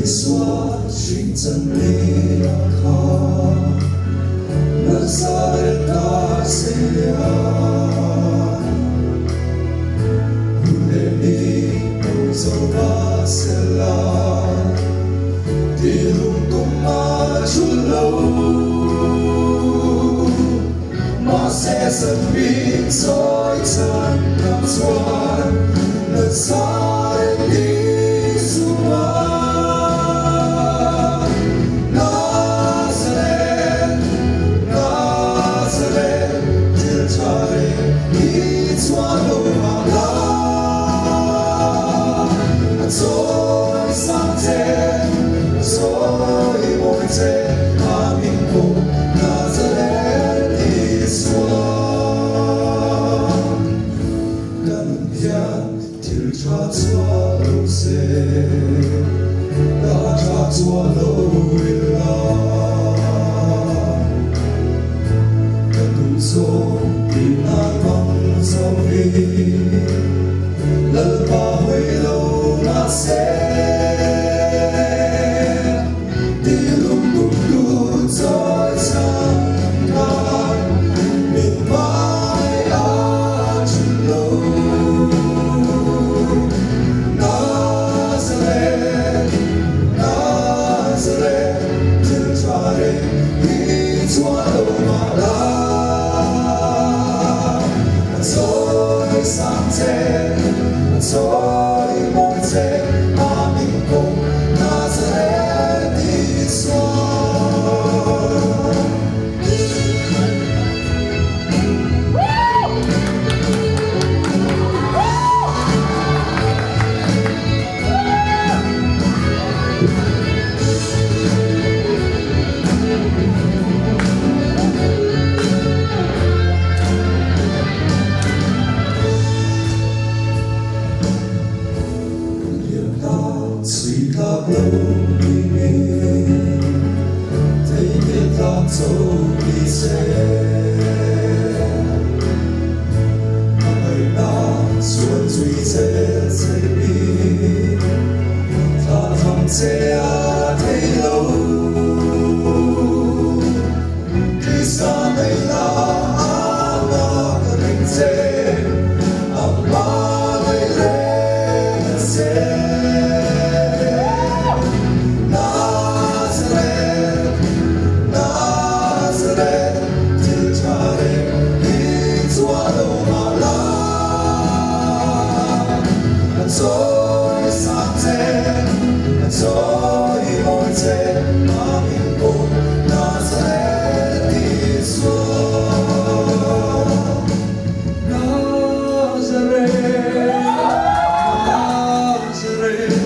Isua hring chan ni ah khan Nazareth ah seilian. Hun leh ni pawh zo mah sela, Tirhum tum a chul lo. Mahse zan bik chawi chan ah chuan Nazareth Isua. Nazareth, Nazareth, thil tha reng i chhuah lo mah la. A chawi sang che, a chawi mawi che, a hming pawh Nazareth Isua. Ka nun hian thil tha chhuah lo se, ka tha chhuah lo ila. Ka duhzawng tih nan hmang zo hi Lalpa hawi lo mah se. Ti lung tum tu chawi chang khan min hmai a chhun lo. Nazareth, Nazareth, thil tha reng i chhuah lo mah la. A chawi sang che, a chawi mawi che, a hming pawh Nazareth Isua. Lianhna chhui tlak lo ni mi, theihnghilh tlak cho ni se. A ngaihna chuan zui zel che mi, thlah tham che a thei lo. Krista ngaihna a nghak reng che, a hmangaih reng che. Nazareth, Nazareth, thil tha reng i chhuah lo mah la. A chawi sang che, a chawi mawi che, a hming pawh Nazareth Isua. Nazareth, Nazareth,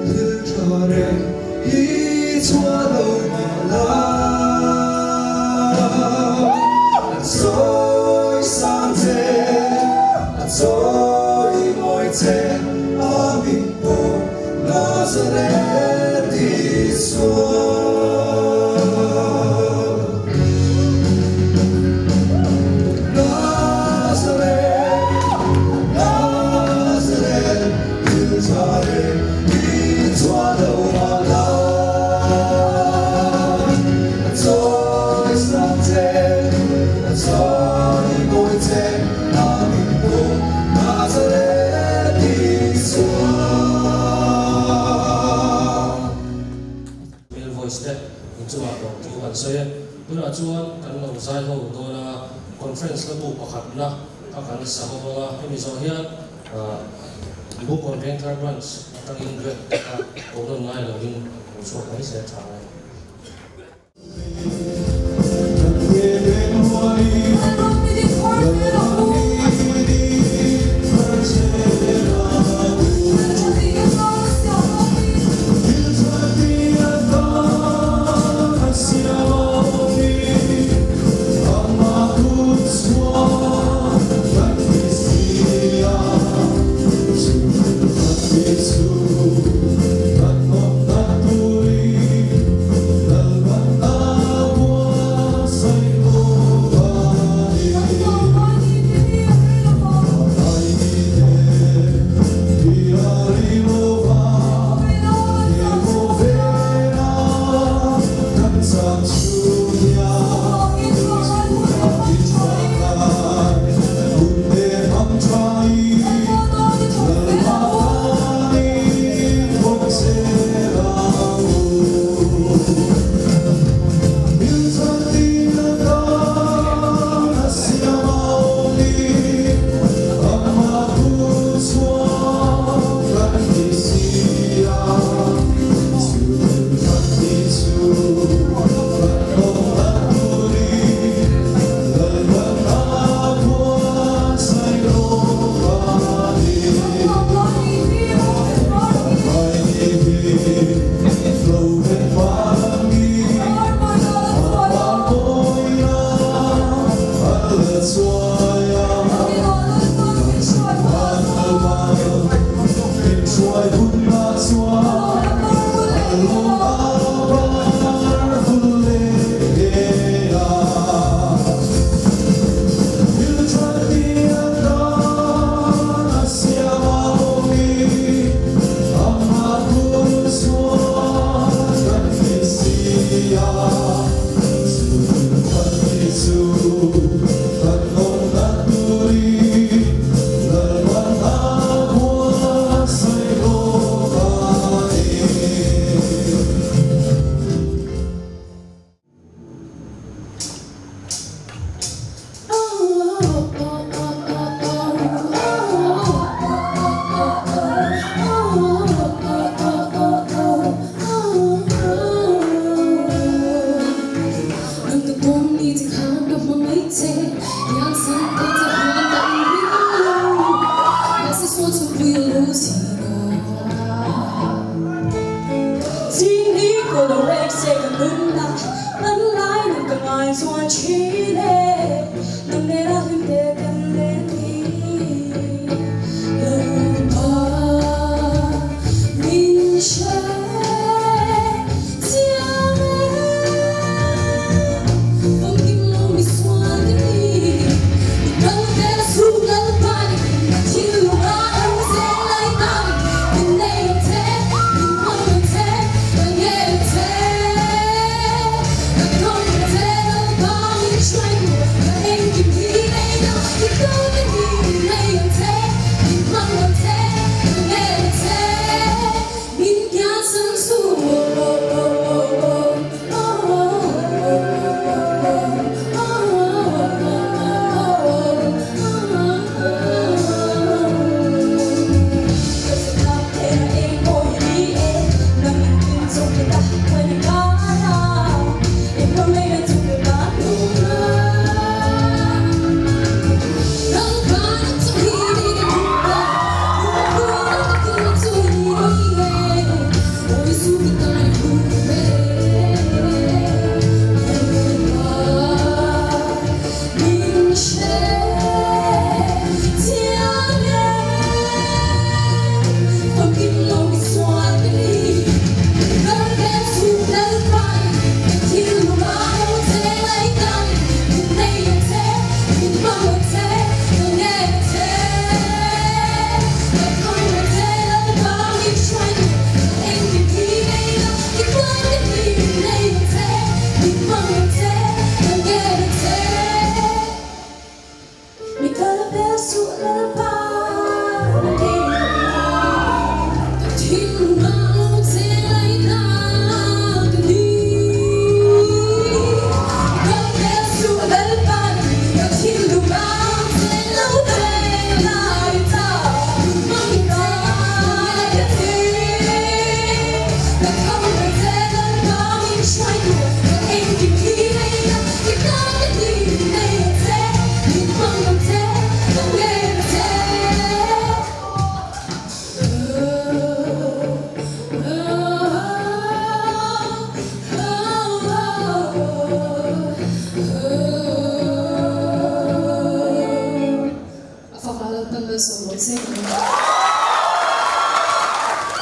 thil tha reng i chhuah lo mah la. A chawi sang che, a chawi mawi che, a hming pawh Nazareth Isua. Nazareth, Nazareth, thil tha reng i chhuah lo mah la. A chawi sang che, a chawi mawi che, a hming pawh Nazareth Isua. Male voice te inchungah lawm thu kan sawi e. Tunah chuan kan lo zai ho dawn a, conference la bu pakhatna kha kan sa ho bawk a, hemi zawh hian Bukkawn Vengthar Branch atangin duet kha ko nawn ngai lovin lo chhuak mai se a tha ngai.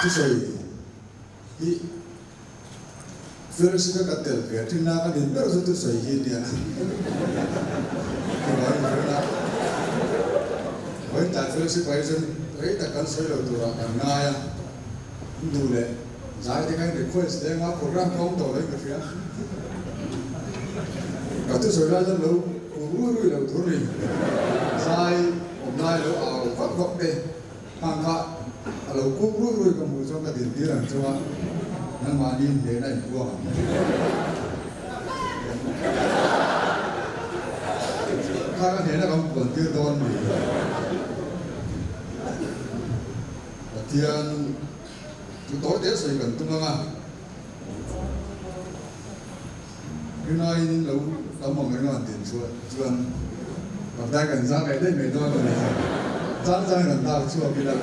Thusawi hi fellowship a ka tel ve thin a, ka nin ber chu thusawi hi nia. Vawiin fellowship ah hi chuan rei tak kan sawi lo turah kan ngai a. Duh leh zai te kha in request leng a program ka awm tawh lo in ka hria. Ka thusawi lai chuan lo kur rui rui lo tur ni. Zai awm lai lo au vak vak te hang kha a lo kuk rui rui ka hmuh chuan ka din tir ang chunga nangmahni hnehna in puang ang. Kha ka hnehna kan puan tir dawn ni. Pathian chu tawi te sawi kan tum ang a, rinaiin lo tam ang reng an din chuan Pavdai kan zah leh daih mai dawn a ni. Chang changin an dak chhuak ila.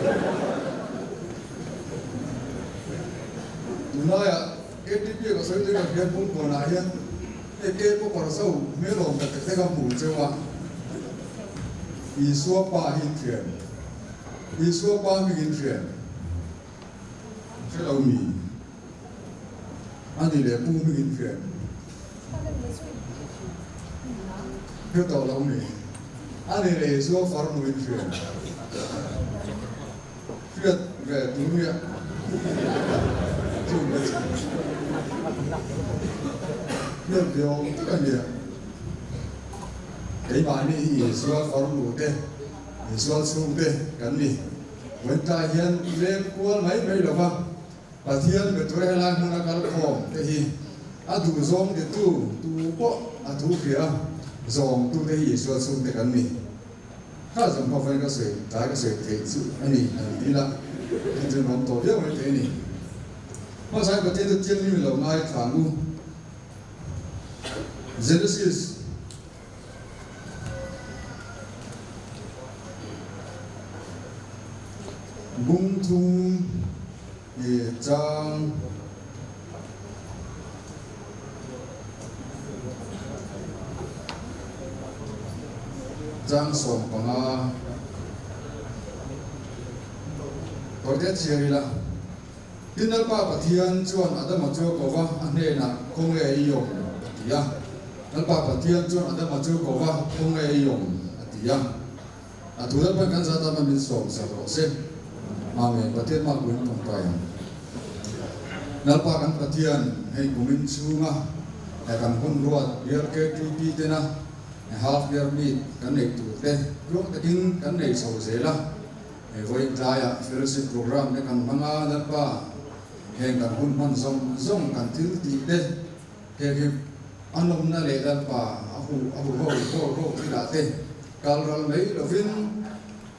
Tunlaiah KTP ka sawi tui ka hriat Bungkawnah hian hei K-popper zo hmelawm tak tak te ka hmu cheu a, Isua pa hi thian. Isua pa hmingin hriat hre lo mi a ni leh pu hmingin hriat hre tawh lo mi a ni leh Isua farnu in hriat hriat ve tur nia chung te chu hriat ve awm tak a nia keimahni hi Isua farnu te Misual chhungte kan ni. Vawitlai hian leng kual mai mai lo va, Pathian be tura helai hmuna kal khawm te hi a duh zawng titu tu pawh a thu hria a, zawng tute hi Isual chhungte kan ni. Kha zawng kha vawiin ka sawi tlai ka sawi theih chu a ni an ti la, heng chu nuam tawh viau mai thei a ni. Hmasain Pathian chu thianghlim lo ngaithla ang u. Genesis. Bung thum i chang Chang 15 Tawite chhiar ila. Tin Lalpa Pathian chuan Adama chu a ko va, a hnenah, Khawnge i awm? a ti a. Lalpa Pathian chuan Adama chu a ko va, Khawnge i awm? a ti a. A thu Lalpan kan zat atan min sawm sak rawh se. Amen. Pathian hma puiin tawngtai ang. Lalpa kan Pathian, hei kumin chhunga kan hun ruat BLKTP tena half year meet kan neih tur te tluang takin kan nei chho zel a. Hei vawiin tlaiah fellowship program te kan hmang a, Lalpa heng kan hun hman zawng zawng kan thil tih te heng hi a nawmna leh Lalpa a hu a hu ho ho ho thilah te kal ral mai lovin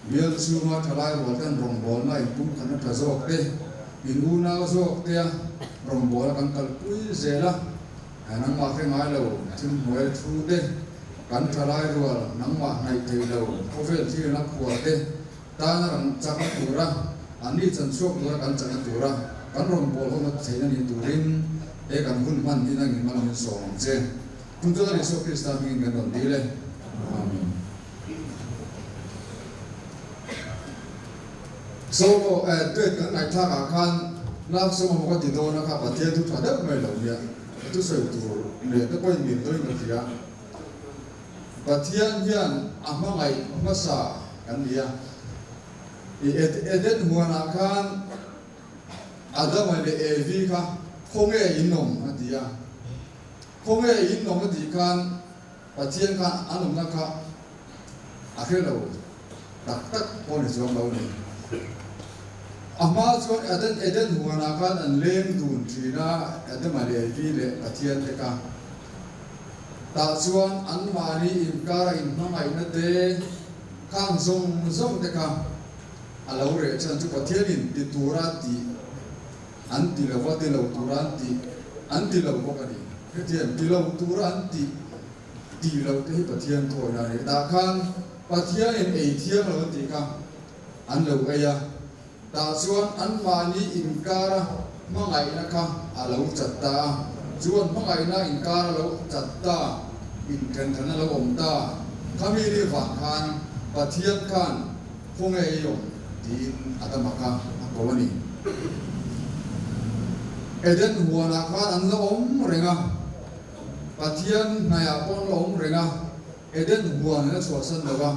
bial chhunga thalai rual ten rawngbawlna inpumkhatna tha zawk te in unau zawk tea rawngbawla kan kalpui zel a. Nangmah hre ngai lo thimhnuai thu te, kan thalai rual nangmah hnaih thei lo khawvel thilna khuar te tana ram chakna tura anni chanchhuak tura kan chakna tura kan rawn bawl hona theihna ni turin he kan hun hman hi nangin mal min sawm ang che. Chung chuan Isua Krista hmingin kan rawn dil e. Amen. Solo eh duet kan ngaihthlak ah khan love song emaw ka ti dawn a kha Pathian thu tha deuh mai lo nia ka thusawi tur leh te pawhin min dawin ka hria. Pathian hian a hmangaih hmasa kan ni a. I Eden huan ah khan Adama leh Evi kha khawnge in awm a ti a. Khawnge in awm a tih khan Pathian kha an awmna kha a hre lo tak tak pawh ni chuang lo a ni. A hma chuan Eden Eden huanah khan an leng dun thin a, Adama leh Evi leh Pathian te kha. Tah chuan anmahni inkara inhmangaihna te khang zawng zawng te kha a lo reh chhan chu Pathianin ti tura tih an ti lo va, ti lo tura an tih an ti lo bawk a ni. Hetiang ti lo tura an tih tih loh te hi Pathian thawina a ni. Tah khan Pathianin ei thiam lo an tih kha an lo ei a, tah chuan anmahni inkara hmangaihna kha a lo chat ta a, chuan hmangaihna inkar a lo chat ta, inthenthana lo awm ta, khami ni vang khan Pathian khan Khawnge i awm? tiin Adama kha a ko a ni. Eden huanah khan an la awm reng a, Pathian hnaihah pawh an la awm reng a, Eden huan an la chhuahsan lo a,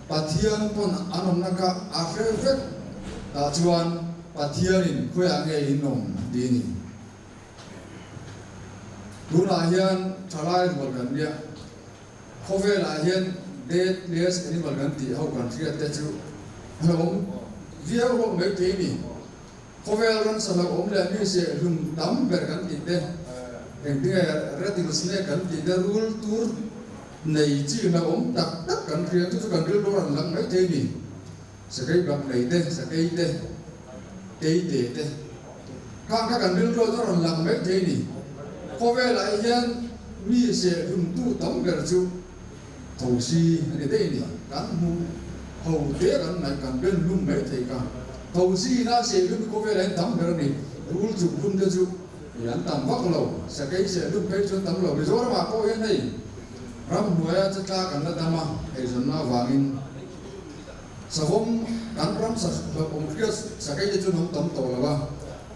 Pathian pawn an awmna kha a hre vek. Tah chuan Pathianin khawiah nge in awm? ti a ni. Tunah hian thalai rual kan nia. Khawvelah hian deadliest animal kan tih ho kan hriat te chu hlauhawm viau hlawm mai thei a ni. Khawvel ransa hlauhawm leh mi seh hlum tam ber kan tih te, engtinge rattle snake kan tih te, rul tur nei chi hlauhawm tak tak kan hria chu chu kan rilru a rawn lang mai thei a ni. Sakei bak nei te, sakei te, keite te khang kha kan rilru a rawn lang mai thei a ni. Khawvelah hian mi seh hlumtu tam ber chu thosi a ni daih a ni. Kan hmuh ho te kan ngaih kan ben hlum mai thei kha. Thosi ina seh hlum hi khawvelah hian tam ber a ni. Rul chuk hlum te chu an tam vak lo. Sakei seh hlum phei chu an tam lo. Mizoramah pawh hian hei ramhnuaia chetla kan la dam a, eizawnna avangin. Savawm, kan ram sa hlauhawm hriat sakei te chu an awm tam tawh lo a,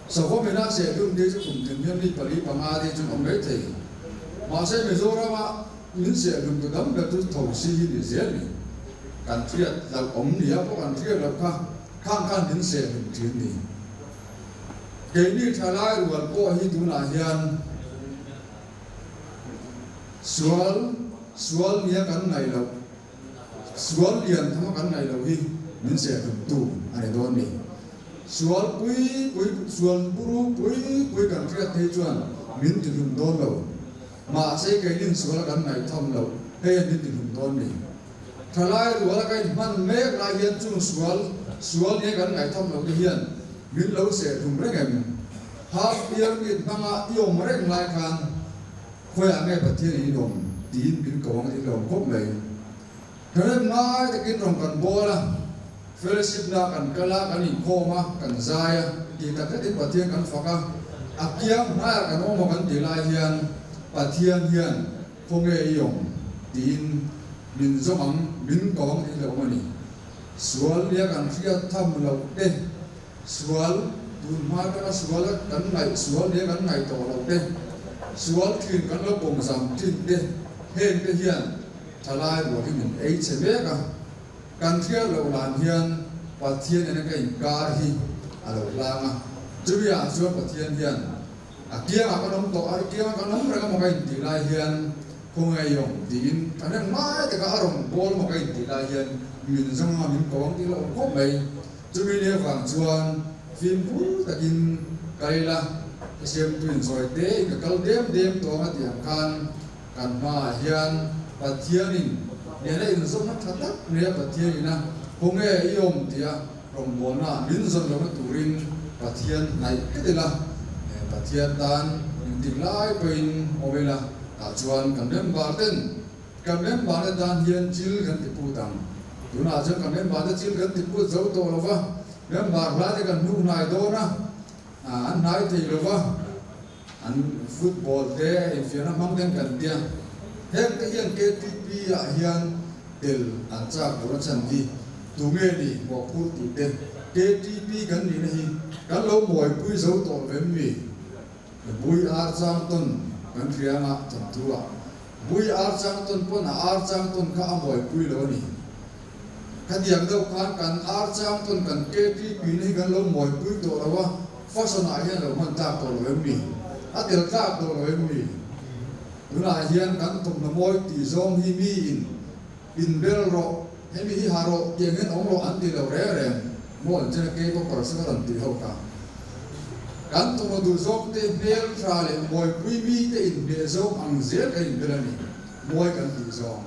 savawm ina sehlum te chu kum tin hian mi pali panga te chu an awm mai thei. Mahse Mizorama min sehlum tu dam ber chu tho si hi ni zel ni. Kan hriat hlauhawm nia pawh kan hriat loh kha khang khan min sehlum thin ni. Keini thalai rual pawh hi tunah hian sual sual nia kan ngaih loh. Sual lian thama kan ngaih loh hi min sehhlumtu a ni dawn ni. Sual pui pui, sual buru pui pui kan hriat phei chuan min tihlum dawn lo. Mahse keinin suala kan ngaihtham loh hei a min tihlum dawn ni. Thalai ruala ka inhman mek lai hian chung sual, sual nge kan ngaihtham loh te hian min lo sehhlum reng em? Half year meet hmanga i awm reng lai khan Khawiah nge Pathian in awm tiin min ko ang in lawm khawp mai. Thanem ngai takin rawn kan bawl a, fellowship na kan kal a, kan inkhawm a, kan zai a, tih tak zetin Pathian kan fak a, a kiang hnaiah kan awm a kan tih lai hian Pathian hian khawnge i awm tiin Min zawng ang, min ko ang tih hlauhawm a ni. Sual nia kan hriat tham loh te, sual tun hma atanga sual a kan ngaih, sual nia kan ngaih tawh loh te, sual thin kan lo pawm zam thin te, heng te hian thalai rual hi min ei chhe mek a. Kan hriat loh dan hian Pathian nena ka inkar hi a lo hlang a, chumi ah chuan Pathian hian a kiangah kan awm tawh a, i kiangah kan awm reng emaw ka intih lai hian khawngaih awm tiin kan reng mai taka a rawn bawl emaw ka intih lai hian min zawng anga min ko ang tih la awm khawp mai. Chumi ni avang chuan fimkhur takin kal ila, ka siamtu insawi te in ka kal dem dem tawh ang a tih ang khan, Kan hmaah hian Pathianin nena inzawmna tha tak nia Pathianina khawnge i awm tia rawngbawlna min zawn lohna turin Pathian hnaih tlat ila, Pathian tan engtik lai pawhin awm ila, tah chuan kan member ten kan member te tan hian chil kan ti put ang. Tunah chuan kan member te chil kan ti put zo tawh lo va, member hla te kan hnuk hnai dawn a, an hnai thei lo va. An football te infiamna hmang ten kan tia, heng te hian KTP ah hian tel an chak tur a chhan hi tunge ni mawhphur tih te KTP kan nihna hi kan lo mawipui zo tawh vem mi? Bui ar chang tawn kan hria anga thawnthu ah Bui ar chang tawn pawn a ar chang tawn kha a mawipui lo a ni. Khatiang deuh khan kan ar chang tawn kan KTP na hi kan lo mawipui tawh lo a, fashion ah hian a lo hman tlak tawh lo em ni? A tel tlak tawh lo em ni? Tunah hian kan thawmhnaw mawi tih zawng hi mi in inbel rawh, hemi hi ha rawh tiang hian awm rawh an ti lo reng reng maw an chena K-popper se ka rawn tih ho kha. Kan thawmhnaw duh zawng te hmel tha leh mawipui mi te inhmeh zawng ang zel kan inbel a ni, mawi kan tih zawng.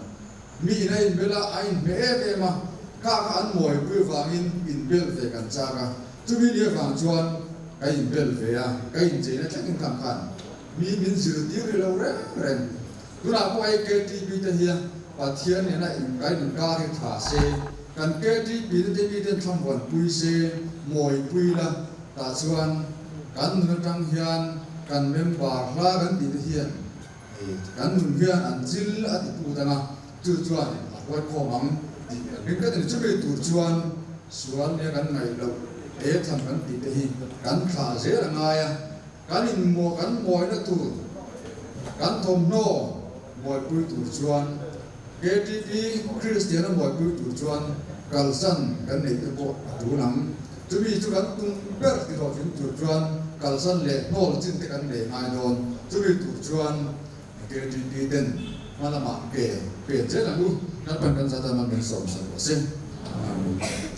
Mi in a inbel a, a inhmeh em em a, kha kha an mawipui vangin inbel ve kan chak a, chumi ni avang chuan ka inbel ve a, ka incheina thlengin khang khan mi min zirtir ri lo reng reng. Tunah pawh hei KTP te hian Pathian nena inkain inkar hi tha se, kan KTP na te miten thlamuan pui se, mawipui la, tah chuan kan nun atang hian kan member hla kan tih te hian Hei kan nun hian an chil a ti put ang a, chu chuan a huai khawm ang tih kan ring tlat a ni. Chumi tur chuan sual nia kan ngaih loh he tham kan tih te hi kan thlah zel a ngai a, kan inmaw kan mawina tur kan thawmhnaw mawipui tur chuan KTP Kristiana mawipui tur chuan kalsan kan neih te pawh a tul ang. Chumi chu kan tum ber ti hlawhtling tur chuan kalsan leh hnawl chin te kan nei ngai dawn. Chumi tur chuan KTP ten hma lamah ke pen zel ang u. Lalpan kan zat a min sawm sak rawh se. Amen.